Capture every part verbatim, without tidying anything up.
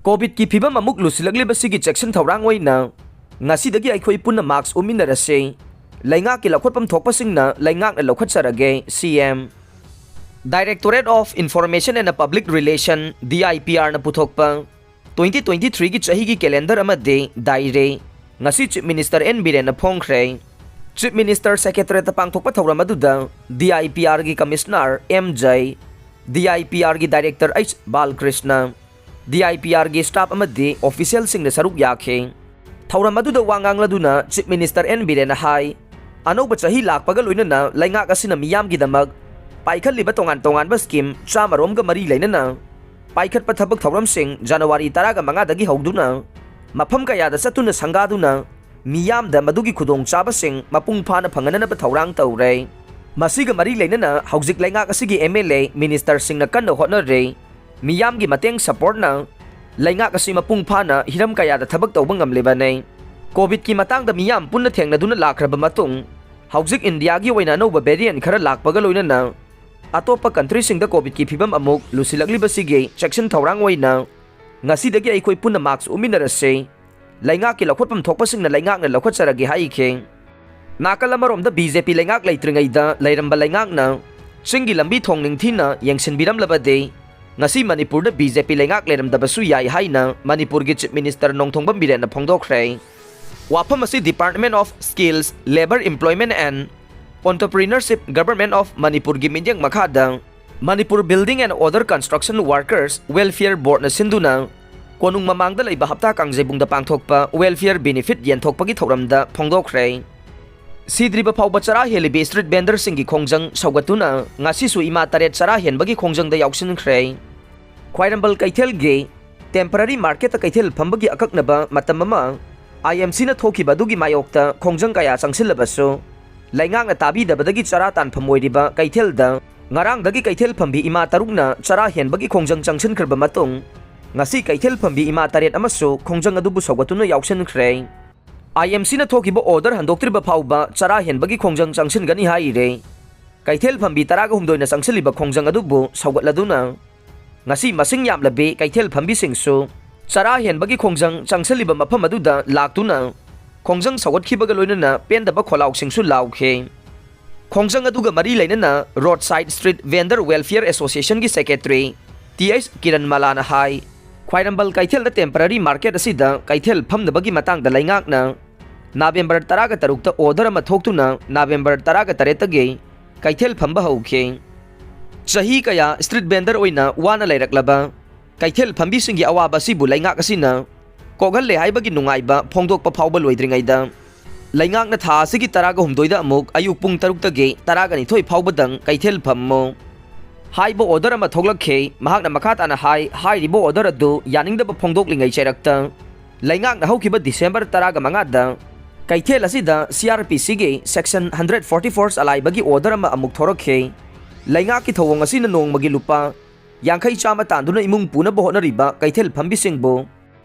ꯀꯣꯚꯤꯗꯀꯤ ꯐꯤꯕꯝ ꯑꯃꯨꯛ ꯂꯨꯁꯤꯜꯂꯛꯂꯤꯕꯁꯤꯒꯤ ꯆꯦꯛꯁꯤꯟ ꯊꯧꯔꯥꯡ ꯑꯣꯏꯅ ꯉꯁꯤꯗꯒꯤ ꯑꯩꯈꯣꯏ ꯄꯨꯟꯅ ꯃꯥꯛꯁ ꯎꯞꯃꯤꯟꯅꯔꯁꯤ꯫ ꯂꯩꯉꯥꯛꯀꯤ ꯂꯧꯈꯠꯐꯝ ꯊꯣꯛꯄꯁꯤꯡꯅ ꯂꯩꯉꯥꯛꯅ ꯂꯧꯈꯠꯆꯔꯒꯦ, C M. Directorate of Information and Public Relation, D I P ꯑꯥꯔꯅ ꯄꯨꯊꯣꯛꯄ ꯇ꯭ꯋꯦꯟꯇꯤ ꯇ꯭ꯋꯦꯟꯇꯤ ꯊ꯭ꯔꯤꯒꯤ ꯆꯍꯤꯒꯤ ꯀꯦꯂꯦꯟꯗꯔ ꯑꯃꯗꯤ ꯗꯥꯏꯔꯤ ꯉꯁꯤ ꯆꯤꯐ ꯃꯤꯅꯤꯁꯇꯔ ꯑꯦꯟ ꯕꯤꯔꯦꯟꯅ ꯐꯣꯡꯈ꯭ꯔꯦ꯫ ꯆꯤꯐ ꯃꯤꯅꯤꯁꯇꯔ ꯁꯦꯀ꯭ꯔꯦꯇꯔꯤꯌꯦꯠꯇ ꯄꯥꯡꯊꯣꯛꯄ ꯊꯧꯔꯝ ꯑꯗꯨꯗ ꯗꯤ ꯑꯥꯏ ꯄꯤ ꯑꯥꯔꯒꯤ commissioner M J, D I P ꯑꯥꯔꯒꯤ director H Balakrishnan, D I P ꯑꯥꯔꯒꯤ ꯁ꯭ꯇꯥꯐ ꯑꯃꯗꯤ ꯑꯣꯐꯤꯁꯤꯌꯦꯜꯁꯤꯡꯅ ꯁꯔꯨꯛ ꯌꯥꯈꯤ꯫ ꯊꯧꯔꯝ ꯑꯗꯨꯗ ꯋꯥ ꯉꯥꯡꯂꯗꯨꯅ ꯆꯤꯐ ꯃꯤꯅꯤꯁꯇꯔ ꯑꯦꯟ ꯕꯤꯔꯦꯟꯅ ꯍꯥꯏ, ꯑꯅꯧꯕ ꯆꯍꯤ ꯂꯥꯛꯄꯒ ꯂꯣꯏꯅꯅ ꯂꯩꯉꯥꯛ ꯑꯁꯤꯅ ꯃꯤꯌꯥꯝꯒꯤꯗꯃꯛ ꯄꯥꯏꯈꯠꯂꯤꯕ ꯇꯣꯉꯥꯟ ꯇꯣꯉꯥꯟꯕ ꯁ꯭ꯀꯤꯝ ꯆꯥꯃꯔꯣꯝꯒ ꯃꯔꯤ ꯂꯩꯅꯅ ꯄꯥꯏꯈꯠꯄ ꯊꯕꯛ ꯊꯧꯔꯝꯁꯤꯡ ꯖꯅꯋꯥꯔꯤ ꯇꯔꯥꯒ ꯃꯉꯥꯗꯒꯤ ꯍꯧꯗꯨꯅ ꯃꯐꯝ ꯀꯌꯥꯗ ꯆꯠꯇꯨꯅ ꯁꯪꯒꯥꯗꯨꯅ ꯃꯤꯌꯥꯝꯗ ꯃꯗꯨꯒꯤ ꯈꯨꯗꯣꯡꯆꯥꯕꯁꯤꯡ ꯃꯄꯨꯡ ꯐꯥꯅ ꯐꯪꯍꯟꯅꯕ ꯊꯧꯔꯥꯡ ꯇꯧꯔꯦ꯫ ꯃꯁꯤꯒ ꯃꯔꯤ ꯂꯩꯅꯅ ꯍꯧꯖꯤꯛ ꯂꯩꯉꯥꯛ ꯑꯁꯤꯒꯤ ꯑꯦꯝ ꯑꯦꯜ ꯑꯦ, ꯃꯤꯅꯤꯁꯇꯔꯁꯤꯡꯅ ꯀꯟꯅ ꯍꯣꯠꯅꯔꯤ꯫ ꯃꯤꯌꯥꯝꯒꯤ ꯃꯇꯦꯡ, ꯁꯄꯣꯔꯠꯅ ꯂꯩꯉꯥꯛ ꯑꯁꯤ ꯃꯄꯨꯡ ꯐꯥꯅ ꯍꯤꯔꯝ ꯀꯌꯥꯗ ꯊꯕꯛ ꯇꯧꯕ ꯉꯝꯂꯤꯕꯅꯤ꯫ ꯀꯣꯚꯤꯗꯀꯤ ꯃꯇꯥꯡꯗ ꯃꯤꯌꯥꯝ ꯄꯨꯟꯅ ꯊꯦꯡꯅꯗꯨꯅ ꯂꯥꯛꯈ꯭ꯔꯕ ꯃꯇꯨꯡ, ꯍꯧꯖꯤꯛ ꯏꯟꯗꯤꯌꯥꯒꯤ ꯑꯣꯏꯅ ꯑꯅꯧꯕ ꯚꯦꯔꯤꯌꯦꯟꯠ ꯈꯔ ꯂꯥꯛꯄꯒ ꯂꯣꯏꯅꯅ ꯑꯇꯣꯞꯄ ꯀꯟꯇ꯭ꯔꯤꯁꯤꯡꯗ ꯀꯣꯚꯤꯗꯀꯤ ꯐꯤꯕꯝ ꯑꯃꯨꯛ ꯂꯨꯁꯤꯜꯂꯛꯂꯤꯕꯁꯤꯒꯤ ꯆꯦꯛꯁꯤꯟ ꯊꯧꯔꯥꯡ ꯑꯣꯏꯅ ꯉꯁꯤꯗꯒꯤ ꯑꯩꯈꯣꯏ ꯄꯨꯟꯅ ꯃꯥꯛꯁ ꯎꯞꯃꯤꯟꯅꯔꯁꯤ꯫ ꯂꯩꯉꯥꯛꯀꯤ ꯂꯧꯈꯠꯐꯝ ꯊꯣꯛꯄꯁꯤꯡꯅ ꯂꯩꯉꯥꯛꯅ ꯂꯧꯈꯠꯆꯔꯒꯦ ꯍꯥꯏꯈꯤ꯫ ꯅꯥꯀꯜ ꯑꯃꯔꯣꯝꯗ ꯕꯤ ꯖꯦ ꯄꯤ ꯂꯩꯉꯥꯛ ꯂꯩꯇ꯭ꯔꯤꯉꯩꯗ ꯂꯩꯔꯝꯕ ꯂꯩꯉꯥꯛꯅ ꯆꯤꯡꯒꯤ ꯂꯝꯕꯤ ꯊꯣꯡ ꯅꯤꯡꯊꯤꯅ ꯌꯦꯡꯁꯤꯟꯕꯤꯔꯝꯂꯕꯗꯤ ꯉꯁꯤ ꯃꯅꯤꯄꯨꯔꯗ ꯕꯤ ꯖꯦ ꯄꯤ ꯂꯩꯉꯥꯛ ꯂꯩꯔꯝꯗꯕꯁꯨ ꯌꯥꯏ ꯍꯥꯏꯅ ꯃꯅꯤꯄꯨꯔꯒꯤ ꯆꯤꯐ ꯃꯤꯅꯤꯁꯇꯔ ꯅꯣꯡꯊꯣꯝꯕꯝ ꯕꯤꯔꯦꯟꯅ ꯐꯣꯡꯗꯣꯛꯈ꯭ꯔꯦ꯫ ꯋꯥꯐꯝ ꯑꯁꯤ Department of Skills, Labour, Employment and Entrepreneurship, Government of ꯃꯅꯤꯄꯨꯔꯒꯤ ꯃꯤꯠꯌꯦꯡ ꯃꯈꯥꯗ Manipur Building and Other Construction Workers Welfare Boardꯅ ꯁꯤꯟꯗꯨꯅ ꯀꯣꯅꯨꯡ ꯃꯃꯥꯡꯗ ꯂꯩꯕ ꯍꯞꯇꯥ ꯀꯥꯡꯖꯩꯕꯨꯡꯗ ꯄꯥꯡꯊꯣꯛꯄ welfare benefit ꯌꯦꯟꯊꯣꯛꯄꯒꯤ ꯊꯧꯔꯝꯗ ꯐꯣꯡꯗꯣꯛꯈ꯭ꯔꯦ꯫ ꯁꯤꯗ꯭ꯔꯤꯕ ꯐꯥꯎꯕ ꯆꯔꯥ ꯍꯦꯜꯂꯤꯕꯤ street vendorꯁꯤꯡꯒꯤ ꯈꯣꯡꯖꯪ ꯁꯧꯒꯠꯇꯨꯅ ꯉꯁꯤꯁꯨ ꯏꯃꯥ ꯇꯔꯦꯠ ꯆꯔꯥ ꯍꯦꯟꯕꯒꯤ ꯈꯣꯡꯖꯪꯗ ꯌꯥꯎꯁꯤꯟꯈ꯭ꯔꯦ꯫ ꯈ꯭ꯋꯥꯏꯔꯝꯕꯟ ꯀꯩꯊꯦꯜꯒꯤ temporary marketꯇ ꯀꯩꯊꯦꯜ ꯐꯝꯕꯒꯤ ꯑꯀꯛꯅꯕ ꯃꯇꯝ ꯑꯃ ꯑꯥꯏ ꯑꯦꯝ ꯁꯤꯅ ꯊꯣꯛꯈꯤꯕ ꯑꯗꯨꯒꯤ ꯃꯥꯌꯣꯛꯇ ꯈꯣꯡꯖꯪ ꯀꯌꯥ ꯆꯪꯁꯤꯜꯂꯕꯁꯨ, ꯂꯩꯉꯥꯛꯅ ꯇꯥꯕꯤꯗꯕꯗꯒꯤ ꯆꯔꯥ ꯇꯥꯟꯐꯝ ꯑꯣꯏꯔꯤꯕ ꯀꯩꯊꯦꯜꯗ ꯉꯔꯥꯡꯗꯒꯤ ꯀꯩꯊꯦꯜ ꯐꯝꯕꯤ ꯏꯃꯥ ꯇꯔꯨꯛꯅ ꯆꯔꯥ ꯍꯦꯟꯕꯒꯤ ꯈꯣꯡꯖꯪ ꯆꯪꯁꯤꯟꯈ꯭ꯔꯕ ꯃꯇꯨꯡ, ꯉꯁꯤ ꯀꯩꯊꯦꯜ ꯐꯝꯕꯤ ꯏꯃꯥ ꯇꯔꯦꯠ ꯑꯃꯁꯨ ꯈꯣꯡꯖꯪ ꯑꯗꯨꯕꯨ ꯁꯧꯒꯠꯇꯨꯅ ꯌꯥꯎꯁꯤꯟꯈ꯭ꯔꯦ꯫ ꯑꯥꯏ ꯑꯦꯝ ꯁꯤꯅ ꯊꯣꯛꯈꯤꯕ order ꯍꯟꯗꯣꯛꯇ꯭ꯔꯤꯕ ꯐꯥꯎꯕ ꯆꯔꯥ ꯍꯦꯟꯕꯒꯤ ꯈꯣꯡꯖꯪ ꯆꯪꯁꯤꯟꯒꯅꯤ ꯍꯥꯏꯔꯦ꯫ ꯀꯩꯊꯦꯜ ꯐꯝꯕꯤ ꯇꯔꯥꯒ ꯍꯨꯝꯗꯣꯏꯅ ꯆꯪꯁꯤꯜꯂꯤꯕ ꯈꯣꯡꯖꯪ ꯑꯗꯨꯕꯨ ꯁꯧꯒꯠꯂꯗꯨꯅ, ꯉꯁꯤ ꯃꯁꯤꯡ ꯌꯥꯝꯂꯕꯤ ꯀꯩꯊꯦꯜ ꯐꯝꯕꯤꯁꯤꯡꯁꯨ ꯆꯔꯥ ꯍꯦꯟꯕꯒꯤ ꯈꯣꯡꯖꯪ ꯆꯪꯁꯤꯜꯂꯤꯕ ꯃꯐꯝ ꯑꯗꯨꯗ ꯂꯥꯛꯇꯨꯅ ꯈꯣꯡꯖꯪ ꯁꯧꯒꯠꯈꯤꯕꯒ ꯂꯣꯏꯅꯅ ꯄꯦꯟꯗꯕ ꯈꯣꯜꯂꯥꯎꯁꯤꯡꯁꯨ ꯂꯥꯎꯈꯤ꯫ ꯈꯣꯡꯖꯪ ꯑꯗꯨꯒ ꯃꯔꯤ ꯂꯩꯅꯅ road side street vendor welfare ꯑꯦꯁꯣꯁꯤꯌꯦꯁꯟꯒꯤ ꯁꯦꯀ꯭ꯔꯦꯇꯔꯤ ꯇꯤ ꯑꯩꯆ ꯀꯤꯔꯟ ꯃꯥꯂꯥꯅ ꯍꯥꯏ, ꯈ꯭ꯋꯥꯏꯔꯝꯕꯜ ꯀꯩꯊꯦꯜꯗ ꯇꯦꯝꯄꯔꯔꯤ ꯃꯥꯔꯀꯦꯠ ꯑꯁꯤꯗ ꯀꯩꯊꯦꯜ ꯐꯝꯅꯕꯒꯤ ꯃꯇꯥꯡꯗ ꯂꯩꯉꯥꯛꯅ ꯅꯕꯦꯝꯕꯔ ꯇꯔꯥꯒ ꯇꯔꯨꯛꯇ ꯑꯣꯔꯗꯔ ꯑꯃ ꯊꯣꯛꯇꯨꯅ ꯅꯕꯦꯝꯕꯔ ꯇꯔꯥꯒ ꯇꯔꯦꯠꯇꯒꯤ ꯀꯩꯊꯦꯜ ꯐꯝꯕ ꯍꯧꯈꯤ꯫ ꯆꯍꯤ ꯀꯌꯥ ꯁ꯭ꯇ꯭ꯔꯤꯠ ꯚꯦꯟꯗꯔ ꯑꯣꯏꯅ ꯋꯥꯅ ꯂꯩꯔꯛꯂꯕ ꯀꯩꯊꯦꯜ ꯐꯝꯕꯤꯁꯤꯡꯒꯤ ꯑꯋꯥꯕ ꯑꯁꯤꯕꯨ ꯂꯩꯉꯥꯛ ꯑꯁꯤꯅ ꯀꯣꯛꯍꯜꯂꯦ ꯍꯥꯏꯕꯒꯤ ꯅꯨꯡꯉꯥꯏꯕ ꯐꯣꯡꯗꯣꯛꯄ ꯐꯥꯎꯕ ꯂꯣꯏꯗ꯭ꯔꯤꯉꯩꯗ, ꯂꯩꯉꯥꯛꯅ ꯊꯥ ꯑꯁꯤꯒꯤ ꯇꯔꯥꯒ ꯍꯨꯝꯗꯣꯏꯗ ꯑꯃꯨꯛ ꯑꯌꯨꯛ ꯄꯨꯡ ꯇꯔꯨꯛꯇꯒꯤ ꯇꯔꯥꯒ ꯅꯤꯊꯣꯏ ꯐꯥꯎꯕꯗꯪ ꯀꯩꯊꯦꯜ ꯐꯝꯃꯨ ꯍꯥꯏꯕ ꯑꯣꯔꯗꯔ ꯑꯃ ꯊꯣꯛꯂꯛꯈꯤ꯫ ꯃꯍꯥꯛꯅ ꯃꯈꯥ ꯇꯥꯅ ꯍꯥꯏ, ꯍꯥꯏꯔꯤꯕ ꯑꯣꯔꯗꯔ ꯑꯗꯨ ꯌꯥꯅꯤꯡꯗꯕ ꯐꯣꯡꯗꯣꯛꯂꯤꯉꯩ ꯆꯩꯔꯛꯇ ꯂꯩꯉꯥꯛꯅ ꯍꯧꯈꯤꯕ ꯗꯤꯁꯦꯝꯕꯔ ꯇꯔꯥꯒ ꯃꯉꯥꯗ ꯀꯩꯊꯦꯜ ꯑꯁꯤꯗ ꯁꯤ ꯑꯥꯔ ꯄꯤ ꯁꯤꯒꯤ ꯁꯦꯛꯁꯟ ꯍꯟꯗ꯭ꯔꯦꯠ ꯐꯣꯔꯇꯤ ꯐꯣꯔ ꯆꯂꯥꯏꯕꯒꯤ ꯑꯣꯔꯗꯔ ꯑꯃ ꯑꯃꯨꯛ ꯊꯣꯔꯛꯈꯤ꯫ ꯂꯩꯉꯥꯛꯀꯤ ꯊꯧꯑꯣꯡ ꯑꯁꯤꯅ ꯅꯣꯡꯃꯒꯤ ꯂꯨꯄꯥ ꯌꯥꯡꯈꯩ ꯆꯥꯝꯃ ꯇꯥꯟꯗꯨꯅ ꯏꯃꯨꯡ ꯄꯨꯅꯕ ꯍꯣꯠꯅꯔꯤꯕ ꯀꯩꯊꯦꯜ ꯐꯝꯕꯤꯁꯤꯡꯕꯨ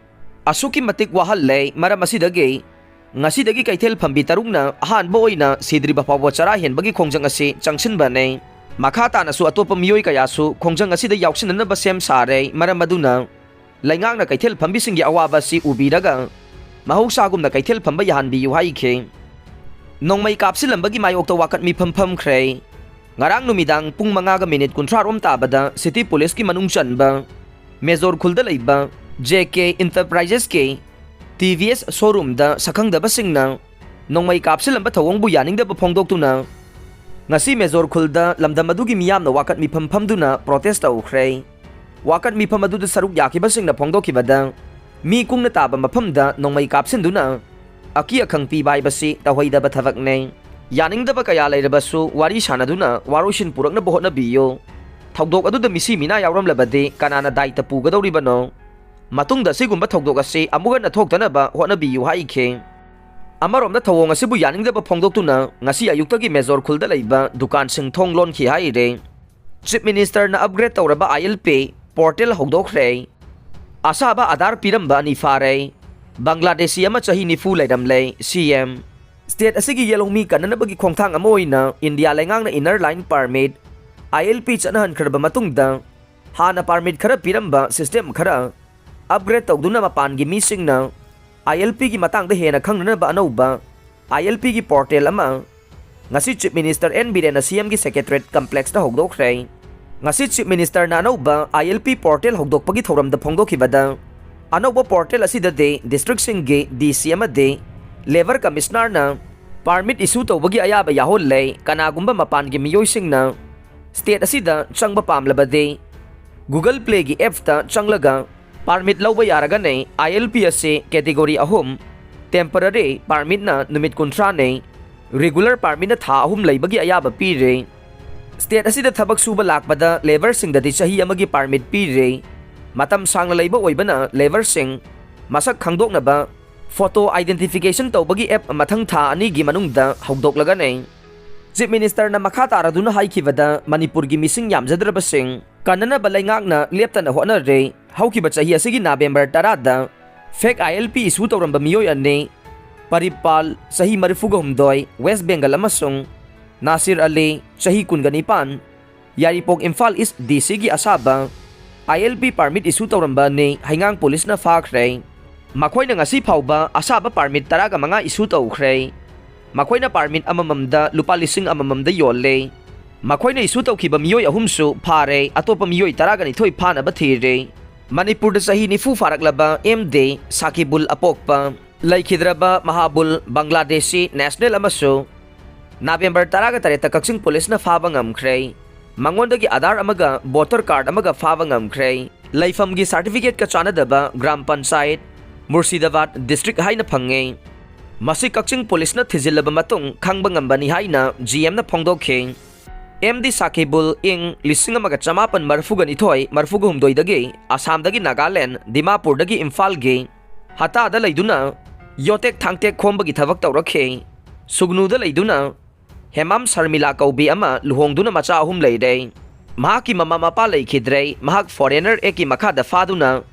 ꯑꯁꯨꯛꯀꯤ ꯃꯇꯤꯛ ꯋꯥꯍꯜꯂꯦ꯫ ꯃꯔꯝ ꯑꯁꯤꯗꯒꯤ ꯉꯁꯤꯗꯒꯤ ꯀꯩꯊꯦꯜ ꯐꯝꯕꯤ ꯇꯔꯨꯛꯅ ꯑꯍꯥꯟꯕ ꯑꯣꯏꯅ ꯁꯤꯗ꯭ꯔꯤꯕ ꯐꯥꯎꯕ ꯆꯔꯥ ꯍꯦꯟꯕꯒꯤ ꯈꯣꯡꯖꯪ ꯑꯁꯤ ꯆꯪꯁꯤꯟꯕꯅꯤ꯫ ꯃꯈꯥ ꯇꯥꯅꯁꯨ ꯑꯇꯣꯞꯄ ꯃꯤꯑꯣꯏ ꯀꯌꯥꯁꯨ ꯈꯣꯡꯖꯪ ꯑꯁꯤꯗ ꯌꯥꯎꯁꯤꯟꯅꯅꯕ ꯁꯦꯝ ꯁꯥꯔꯦ꯫ ꯃꯔꯝ ꯑꯗꯨꯅ ꯂꯩꯉꯥꯛꯅ ꯀꯩꯊꯦꯜ ꯐꯝꯕꯤꯁꯤꯡꯒꯤ ꯑꯋꯥꯕ ꯑꯁꯤ ꯎꯕꯤꯔꯒ ꯃꯍꯧꯁꯥꯒꯨꯝꯅ ꯀꯩꯊꯦꯜ ꯐꯝꯕ ꯌꯥꯍꯟꯕꯤꯌꯨ ꯍꯥꯏꯈꯤ꯫ ꯅꯣꯡꯃꯩ ꯀꯥꯞꯁꯤꯜꯂꯝꯕꯒꯤ ꯃꯥꯌꯣꯛꯇ ꯋꯥꯀꯠ ꯃꯤꯐꯝ ꯐꯝꯈ꯭ꯔꯦ꯫ ꯉꯔꯥꯡ ꯅꯨꯃꯤꯗꯥꯡ ꯄꯨꯡ ꯃꯉꯥꯒ ꯃꯤꯅꯤꯠ ꯀꯨꯟꯊ꯭ꯔꯥ ꯔꯣꯝ ꯇꯥꯕꯗ ꯁꯤꯇꯤ ꯄꯨꯂꯤꯁꯀꯤ ꯃꯅꯨꯡ ꯆꯟꯕ ꯃꯦꯖꯣꯔ ꯈꯨꯜꯗ ꯂꯩꯕ ꯖꯦ ꯀꯦ ꯏꯟꯇꯔꯄ꯭ꯔꯥꯏꯖꯦꯁꯀꯤ ꯇꯤ ꯚꯤ ꯑꯦꯁ ꯁꯣꯔꯨꯝꯗ ꯁꯛꯈꯪꯗꯕꯁꯤꯡꯅ ꯅꯣꯡꯃꯩ ꯀꯥꯞꯁꯤꯜꯂꯝꯕ ꯊꯧꯑꯣꯡꯕꯨ ꯌꯥꯅꯤꯡꯗꯕ ꯐꯣꯡꯗꯣꯛꯇꯨꯅ ꯉꯁꯤ ꯃꯦꯖꯣꯔ ꯈꯨꯜꯗ ꯂꯝꯗꯝ ꯑꯗꯨꯒꯤ ꯃꯤꯌꯥꯝꯅ ꯋꯥꯀꯠ ꯃꯤꯐꯝ ꯐꯝꯗꯨꯅ ꯄ꯭ꯔꯣꯇꯦꯁ ꯇꯧꯈ꯭ꯔꯦ꯫ ꯋꯥꯀꯠ ꯃꯤꯐꯝ ꯑꯗꯨꯗ ꯁꯔꯨꯛ ꯌꯥꯈꯤꯕꯁꯤꯡꯅ ꯐꯣꯡꯗꯣꯛꯈꯤꯕꯗ ꯃꯤ ꯀꯨꯡꯅ ꯇꯥꯕ ꯃꯐꯝꯗ ꯅꯣꯡꯃꯩ ꯀꯥꯞꯁꯤꯟꯗꯨꯅ ꯑꯀꯤ ꯑꯈꯪ ꯄꯤꯕ ꯍꯥꯏꯕꯁꯤ ꯇꯧꯍꯩꯗꯕ ꯊꯕꯛꯅꯤ꯫ ꯌꯥꯅꯤꯡꯗꯕ ꯀꯌꯥ ꯂꯩꯔꯕꯁꯨ ꯋꯥꯔꯤ ꯁꯥꯅꯗꯨꯅ ꯋꯥꯔꯣꯏꯁꯤꯟ ꯄꯨꯔꯛꯅꯕ ꯍꯣꯠꯅꯕꯤꯌꯨ꯫ ꯊꯧꯗꯣꯛ ꯑꯗꯨꯗ ꯃꯤꯁꯤ ꯃꯤꯅꯥ ꯌꯥꯎꯔꯝꯂꯕꯗꯤ ꯀꯅꯥꯅ ꯗꯥꯏꯇ ꯄꯨꯒꯗꯧꯔꯤꯕꯅꯣ? ꯃꯇꯨꯡꯗ ꯑꯁꯤꯒꯨꯝꯕ ꯊꯧꯗꯣꯛ ꯑꯁꯤ ꯑꯃꯨꯛ ꯍꯟꯅ ꯊꯣꯛꯇꯅꯕ ꯍꯣꯠꯅꯕꯤꯌꯨ ꯍꯥꯏꯈꯤ꯫ ꯑꯃꯔꯣꯝꯗ ꯊꯧꯑꯣꯡ ꯑꯁꯤꯕꯨ ꯌꯥꯅꯤꯡꯗꯕ ꯐꯣꯡꯗꯣꯛꯇꯨꯅ ꯉꯁꯤ ꯑꯌꯨꯛꯇꯒꯤ ꯃꯦꯖꯣꯔ ꯈꯨꯜꯗ ꯂꯩꯕ ꯗꯨꯀꯥꯟꯁꯤꯡ ꯊꯣꯡ ꯂꯣꯟꯈꯤ ꯍꯥꯏꯔꯦ꯫ ꯆꯤꯐ ꯃꯤꯅꯤꯁꯇꯔꯅ ꯑꯞꯒ꯭ꯔꯦꯗ ꯇꯧꯔꯕ ꯑꯥꯏ ꯑꯦꯜ ꯄꯤ ꯄꯣꯔꯇꯦꯜ ꯍꯧꯗꯣꯛꯈ꯭ꯔꯦ꯫ ꯑꯁꯥꯕ ꯑꯥꯙꯥꯔ ꯄꯤꯔꯝꯕ ꯑꯅꯤ ꯐꯥꯔꯦ꯫ ꯕꯪꯒ꯭ꯂꯥꯗꯦꯁꯤ ꯑꯃ ꯆꯍꯤ ꯅꯤꯐꯨ ꯂꯩꯔꯝꯂꯦ꯫ ꯁꯤ ꯑꯦꯝ꯫ ꯁ꯭ꯇꯦꯠ ꯑꯁꯤꯒꯤ ꯌꯦꯜꯍꯧꯃꯤ ꯀꯟꯅꯅꯕꯒꯤ ꯈꯣꯡꯊꯥꯡ ꯑꯃ ꯑꯣꯏꯅ ꯏꯟꯗꯤꯌꯥ ꯂꯩꯉꯥꯛꯅ ꯏꯟꯅꯔ ꯂꯥꯏꯟ ꯄꯥꯔꯃꯤꯠ, ꯑꯥꯏ ꯑꯦꯜ ꯄꯤ, ꯆꯠꯅꯍꯟꯈ꯭ꯔꯕ ꯃꯇꯨꯡꯗ ꯍꯥꯟꯅ ꯄꯥꯔꯃꯤꯠ ꯈꯔ ꯄꯤꯔꯝꯕ ꯁꯤꯁꯇꯦꯝ ꯈꯔ ꯑꯞꯒ꯭ꯔꯦꯗ ꯇꯧꯗꯨꯅ ꯃꯄꯥꯟꯒꯤ ꯃꯤꯁꯤꯡꯅ ILP ꯒꯤ ꯃꯇꯥꯡꯗ ꯍꯦꯟꯅ ꯈꯪꯅꯅꯕ ꯑꯅꯧꯕ ILP ꯒꯤ ꯄꯣꯔꯇꯦꯜ ꯑꯃ ꯉꯁꯤ Chief Minister N ꯕꯤꯔꯦꯟꯅ CM ꯒꯤ Secretariat Complex ꯇ ꯍꯧꯗꯣꯛꯈ꯭ꯔꯦ꯫ ꯉꯁꯤ Chief Minister ꯅ ꯑꯅꯧꯕ ILP ꯄꯣꯔꯇꯦꯜ ꯍꯧꯗꯣꯛꯄꯒꯤ ꯊꯧꯔꯝꯗ ꯐꯣꯡꯗꯣꯛꯈꯤꯕꯗ, ꯑꯅꯧꯕ ꯄꯣꯔꯇꯦꯜ ꯑꯁꯤꯗꯗꯤ district ꯁꯤꯡꯒꯤ DC ꯑꯃꯗꯤ Labour Commissioner ꯅ permit issue ꯇꯧꯕꯒꯤ ꯑꯌꯥꯕ ꯌꯥꯍꯜꯂꯦ꯫ ꯀꯅꯥꯒꯨꯝꯕ ꯃꯄꯥꯟꯒꯤ ꯃꯤꯑꯣꯏꯁꯤꯡꯅ state ꯑꯁꯤꯗ ꯆꯪꯕ ꯄꯥꯝꯂꯕꯗꯤ Google Play ꯒꯤ app ꯇ ꯆꯪꯂꯒ permit ꯂꯧꯕ ꯌꯥꯔꯒꯅꯤ꯫ ILP ꯑꯁꯤ category ꯑꯍꯨꯝ, temporary permit ꯅ ꯅꯨꯃꯤꯠ ꯀꯨꯟꯊ꯭ꯔꯥꯅꯤ, regular permit ꯅ ꯊꯥ ꯑꯍꯨꯝ ꯂꯩꯕꯒꯤ ꯑꯌꯥꯕ ꯄꯤꯔꯦ꯫ State ꯑꯁꯤꯗ ꯊꯕꯛ ꯁꯨꯕ ꯂꯥꯛꯄꯗ labour ꯁꯤꯡꯗꯗꯤ ꯆꯍꯤ ꯑꯃꯒꯤ permit ꯄꯤꯔꯦ꯫ ꯃꯇꯝ ꯁꯥꯡꯅ ꯂꯩꯕ ꯑꯣꯏꯕꯅ labour ꯁꯤꯡ ꯃꯁꯛ ꯈꯪꯗꯣꯛꯅꯕ photo identification ꯇꯧꯕꯒꯤ app ꯃꯊꯪ ꯊꯥ ꯑꯅꯤꯒꯤ ꯃꯅꯨꯡꯗ ꯍꯧꯗꯣꯛꯂꯒꯅꯤ꯫ Chief Minister ꯅ ꯃꯈꯥ ꯇꯥꯔꯗꯨꯅ ꯍꯥꯏꯈꯤꯕꯗ, ꯃꯅꯤꯄꯨꯔꯒꯤ ꯃꯤꯁꯤꯡ ꯌꯥꯝꯖꯗ꯭ꯔꯕꯁꯤꯡ ꯀꯟꯅꯅꯕ ꯂꯩꯉꯥꯛꯅ ꯂꯦꯞꯇꯅ ꯍꯣꯠꯅꯔꯦ꯫ ꯍꯧꯈꯤꯕ ꯆꯍꯤ ꯑꯁꯤꯒꯤ November ꯇꯔꯥꯗ fake ILP issue ꯇꯧꯔꯝꯕ ꯃꯤꯑꯣꯏ ꯑꯅꯤ, ꯄꯔꯤꯞ ꯄꯥꯜ, ꯆꯍꯤ ꯃꯔꯤꯐꯨꯒ ꯍꯨꯝꯗꯣꯏ, West Bengal, ꯑꯃꯁꯨꯡ ꯅꯥꯁꯤꯔ ꯑꯂꯤ, ꯆꯍꯤ ꯀꯨꯟꯒ ꯅꯤꯄꯥꯟ, ꯌꯥꯏꯔꯤꯄꯣꯛ, ꯏꯝꯐꯥꯜ East DC ꯒꯤ ꯑꯁꯥꯕ ILP permit issue ꯇꯧꯔꯝꯕ ꯑꯅꯤ ꯍꯩꯉꯥꯡ ꯄꯨꯂꯤꯁꯅ ꯐꯥꯈ꯭ꯔꯦ꯫ ꯃꯈꯣꯏꯅ ꯉꯁꯤ ꯐꯥꯎꯕ ꯑꯁꯥꯕ permit ꯇꯔꯥꯒ ꯃꯉꯥ issue ꯇꯧꯈ꯭ꯔꯦ꯫ ꯃꯈꯣꯏꯅ permit ꯑꯃꯃꯝꯗ ꯂꯨꯄꯥ ꯂꯤꯁꯤꯡ ꯑꯃꯃꯝꯗ ꯌꯣꯜꯂꯦ꯫ ꯃꯈꯣꯏꯅ issue ꯇꯧꯈꯤꯕ ꯃꯤꯑꯣꯏ ꯑꯍꯨꯝꯁꯨ ꯐꯥꯔꯦ꯫ ꯑꯇꯣꯞꯄ ꯃꯤꯑꯣꯏ ꯇꯔꯥꯒ ꯅꯤꯊꯣꯏ ꯐꯥꯅꯕ ꯊꯤꯔꯦ꯫ ꯃꯅꯤꯄꯨꯔꯗ ꯆꯍꯤ ꯅꯤꯐꯨ ꯐꯥꯔꯛꯂꯕ M D ꯁꯥꯀꯤꯕꯨꯜ ꯑꯄꯣꯛꯄ ꯂꯩꯈꯤꯗ꯭ꯔꯕ ꯃꯍꯥꯕꯨꯜ ꯕꯪꯒ꯭ꯂꯥꯗꯦꯁꯤ national ꯑꯃꯁꯨ November ꯇꯔꯥꯒ ꯇꯔꯦꯠꯇ ꯀꯛꯆꯤꯡ ꯄꯨꯂꯤꯁꯅ ꯐꯥꯕ ꯉꯝꯈ꯭ꯔꯦ꯫ ꯃꯉꯣꯟꯗꯒꯤ Aadhaar ꯑꯃꯒ voter card ꯑꯃꯒ ꯐꯥꯕ ꯉꯝꯈ꯭ꯔꯦ꯫ ꯂꯩꯐꯝꯒꯤ certificate ꯀ ꯆꯥꯟꯅꯗꯕ ꯒ꯭ꯔꯥꯝ ꯄꯟꯆꯥꯌꯠ, ꯃꯨꯔꯁꯤꯗꯥꯕꯥꯗ district ꯍꯥꯏꯅ ꯐꯪꯉꯦ꯫ ꯃꯁꯤ ꯀꯛꯆꯤꯡ ꯄꯨꯂꯤꯁꯅ ꯊꯤꯖꯤꯜꯂꯕ ꯃꯇꯨꯡ ꯈꯪꯕ ꯉꯝꯕꯅꯤ ꯍꯥꯏꯅ GM ꯅ ꯐꯣꯡꯗꯣꯛꯈꯤ꯫ M D ꯁꯥꯀꯤꯕꯨꯜ ꯏꯪ ꯂꯤꯁꯤꯡ ꯑꯃꯒ ꯆꯃꯥꯄꯟ ꯃꯔꯤꯐꯨꯒ ꯅꯤꯊꯣꯏ ꯃꯔꯤꯐꯨꯒ ꯍꯨꯝꯗꯣꯏꯗꯒꯤ ꯑꯁꯥꯝꯗꯒꯤ ꯅꯥꯒꯥꯂꯦꯟ, ꯗꯤꯃꯥꯄꯨꯔꯗꯒꯤ ꯏꯝꯐꯥꯜꯒꯤ ꯍꯇꯥꯗ ꯂꯩꯗꯨꯅ ꯌꯣꯇꯦꯛ ꯊꯥꯡꯇꯦꯛ ꯈꯣꯝꯕꯒꯤ ꯊꯕꯛ ꯇꯧꯔꯛꯈꯤ꯫ ꯁꯨꯒꯅꯨꯗ ꯂꯩꯗꯨꯅ ꯍꯦꯃꯥꯝ ꯁꯔꯃꯤꯂꯥ ꯀꯧꯕꯤ ꯑꯃ ꯂꯨꯍꯣꯡꯗꯨꯅ ꯃꯆꯥ ꯑꯍꯨꯝ ꯂꯩꯔꯦ꯫ ꯃꯍꯥꯛꯀꯤ ꯃꯃꯥ ꯃꯄꯥ ꯂꯩꯈꯤꯗ꯭ꯔꯦ꯫ ꯃꯍꯥꯛ Foreigner Act ꯀꯤ ꯃꯈꯥꯗ ꯐꯥꯗꯨꯅ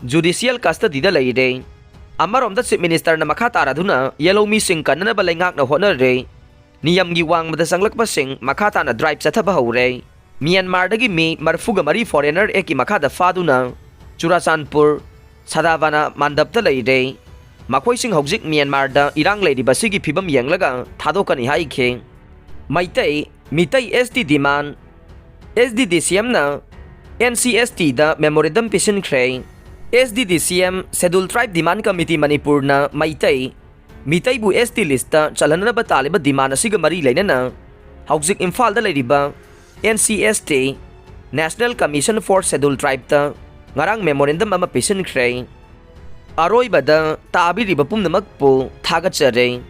judicial custody ꯗ ꯂꯩꯔꯦ꯫ ꯑꯃꯔꯣꯝꯗ Chief Minister ꯅ ꯃꯈꯥ ꯇꯥꯔꯗꯨꯅ ꯌꯦꯜꯍꯧꯃꯤꯁꯤꯡ ꯀꯟꯅꯅꯕ ꯂꯩꯉꯥꯛꯅ ꯍꯣꯠꯅꯔꯦ꯫ ꯅꯤꯌꯝꯒꯤ ꯋꯥꯡꯃꯗ ꯆꯪꯂꯛꯄꯁꯤꯡ ꯃꯈꯥ ꯇꯥꯅ drive ꯆꯠꯊꯕ ꯍꯧꯔꯦ꯫ ꯃ꯭ꯌꯥꯟꯃꯥꯔꯗꯒꯤ ꯃꯤ ꯃꯔꯤꯐꯨꯒ ꯃꯔꯤ Foreigner Act ꯀꯤ ꯃꯈꯥꯗ ꯐꯥꯗꯨꯅ ꯆꯨꯔꯥꯆꯥꯟꯄꯨꯔ, ꯁꯗꯥꯚꯥꯅꯥ ꯃꯟꯗꯞꯇ ꯂꯩꯔꯦ꯫ ꯃꯈꯣꯏꯁꯤꯡ ꯍꯧꯖꯤꯛ ꯃ꯭ꯌꯥꯟꯃꯥꯔꯗ ꯏꯔꯥꯡ ꯂꯩꯔꯤꯕ ꯑꯁꯤꯒꯤ ꯐꯤꯕꯝ ꯌꯦꯡꯂꯒ ꯊꯥꯗꯣꯛꯀꯅꯤ ꯍꯥꯏꯈꯤ꯫ Meitei, Meitei S T demand, S D D C M ꯅ N C S T ꯗ memorandum ꯄꯤꯁꯤꯟꯈ꯭ꯔꯦ꯫ S D D C M Schedule Tribe Demand Committee ꯃꯅꯤꯄꯨꯔꯅ ꯃꯩꯇꯩ, ꯃꯤꯇꯩꯕꯨ S T list ꯇ ꯆꯜꯍꯟꯅꯕ ꯇꯥꯜꯂꯤꯕ demand ꯑꯁꯤꯒ ꯃꯔꯤ ꯂꯩꯅꯅ ꯍꯧꯖꯤꯛ ꯏꯝꯐꯥꯜꯗ ꯂꯩꯔꯤꯕ N C S T, National Commission for Schedule Tribe ꯇ ꯉꯔꯥꯡ memorandum ꯑꯃ ꯄꯤꯁꯤꯟꯈ꯭ꯔꯦ꯫ ꯑꯔꯣꯏꯕꯗ ꯇꯥꯕꯤꯔꯤꯕ ꯄꯨꯝꯅꯃꯛꯄꯨ ꯊꯥꯒꯠꯆꯔꯤ꯫